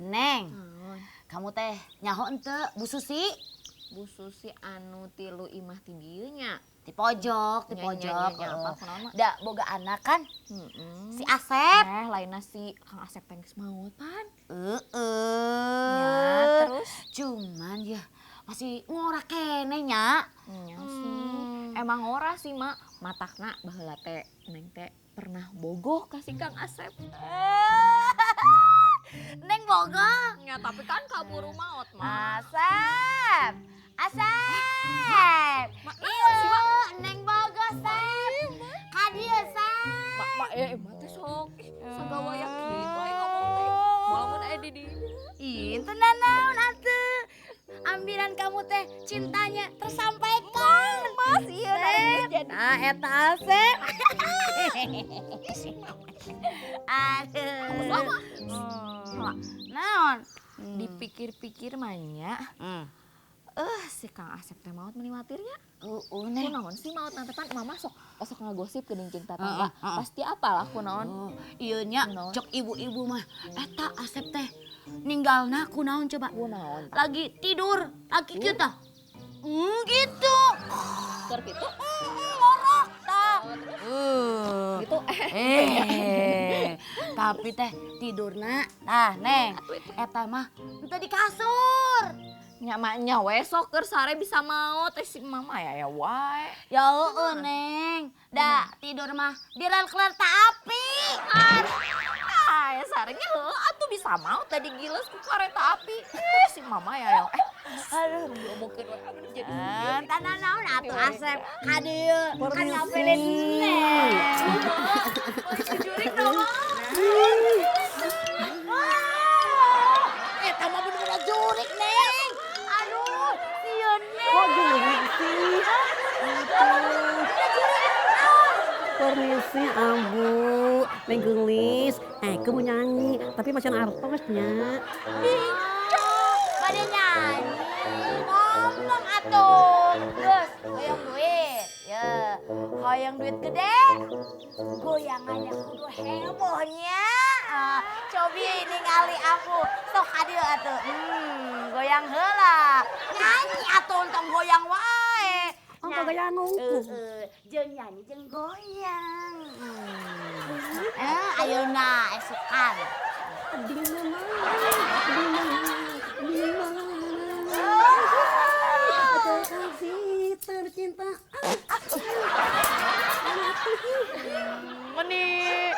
Neng, Naon? Kamu teh nyaho henteu Bu Susi? Bu Susi anu tilu imah ti dieu nya. Di pojok, di Nya, nya, pojok. nya, nya, apa kunaon mah? Da boga anak kan Heeh. si Asep. Eh, lainna si Kang Asep teh geus maot pan. Heeh. Ya, terus? Cuman ya masih ngora keneh nya. Nya sih. Emang ngora sih, Mak. Matakna baheula teh Neng teh pernah bogoh ka si Kang Asep. Neng bogoh. Ya, tapi kan kaburu maot, Mak. Asep. Asep. Mak, Iya, sih, Mak? Neng bogoh, Sep. Ka dieu, Sep. Mak, mak, eh, mak teh sok ih, sagawaya kitu aya ngomong teh. Moal mun aya di dieu. Ih, teu nanaon atuh. Ambilan kamu teh cintanya tersampaikan. Mas, iya, Sep. jadi. Nah, eta Asep. Aduh. Lama. Naon? Dipikir-pikir mah nya, si Kang Asep teh maot meni watir nya. Heeh, Neng. Kunaon sih maot nanti pan mama sok osok ngagosip geuning jeung tetangga. Heeh, heeh. Pasti apalah kunaon. Oh, iya nya, Kunaon? cek ibu-ibu mah eta Asep teh ninggalna kunaon coba? Kunaon? Lagi tidur, lagi kita. Gitu. Keur kitu? Ngorok tah. Oh, terus? Eh. Gitu. Eh, tapi teh tidurna, nah Neng, eta mah henteu di kasur. Nya mah nya we sok keur sare bisa maot teh si mama ya ya wae. Ya heueuh Neng, da tidur mah di rel kereta api. Ah, ya sarenya heueuh atuh bisa maot tadi giles ku kereta api. Eh, si mama ya ya. Eh, Aduh. diomongkeun we aduh jadi Eh, tah naon atuh Asep ka dieu kan Permisi. nyamperin Neng. Jurik dong. Wah, eta mah bener-bener jurik, Neng. Aduh, sieun, Neng. Kok jurik sih? Aduh. Permisi, Ambu. Neng Geulis. Eh, aku mau nyanyi, tapi masih artosnya. Pada nyanyi, ngomong atuh. Geus, hoyong duit. Ya, hoyong duit gede. Goyangannya kudu hebohnya. Ah, cobi ningali aku. Sok ka dieu atuh. Goyang heula. Nyanyi atuh tong goyang wae. Oh, kok goyang ngungkul. Heeh, jeung nyanyi jeung goyang. Eh, ayeuna esukan. Di mana? Di mana? Di mana? Kekasih tercinta. Meni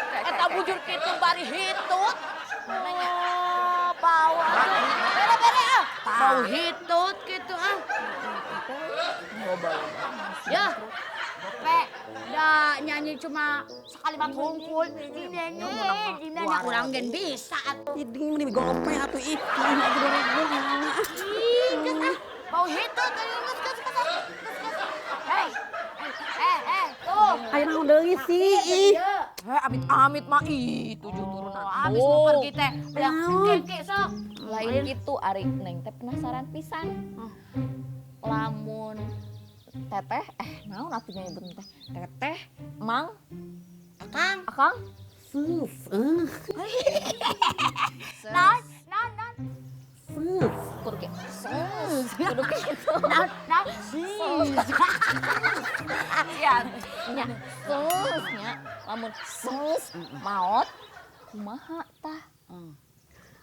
eta bujur kitu bari hitut. Oh, bau atuh. Bere-bere ah. Bau hitut kitu ah. Ya. Gope, da nyanyi cuma sekalimat hungkul. Di nyanyi urang gen bisa atuh. Ini meni gope atuh ih. Ini aku 2000 nyanyi. Ih, geus ah. Bau hitut ayo geus geus geus geus geus. Hei. Eh, eh, tuh. Ayo naon deui sih ih. Eh, amit-amit mah ih tujuh turunan. Oh, abis mau pergi teh. Udah, Naon? keke sok. Lain gitu ari Neng teh penasaran pisan. Lamun teteh eh naon atuh nyebut teh? Teteh, Mang, Akang. Akang. Sus. Eh, Naon, naon, naon. sus. Kudu ge. Sus. Kudu kitu. Naon, naon. Sus. Ya, nya sus nya. Lamun sus maot kumaha tah?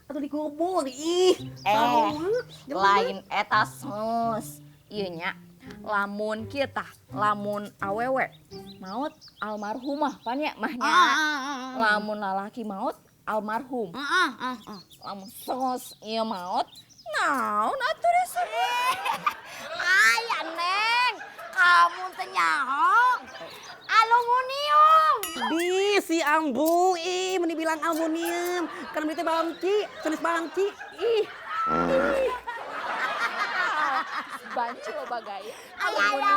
Atuh dikubur ih. Eh, Saha? lain eta sus. Ieu nya lamun kieu tah, lamun awewe maot almarhumah pan nya mah nya. Lamun lalaki maot almarhum. Lamun sus ieu maot naon atuh disebut? Aya Neng, kamu teh nyaho. Aluminium. Di si Ambu ih meni bilang aluminium. Kan beli teh banci, sanes banci. Ih. Banci loba gaya. Aya aya.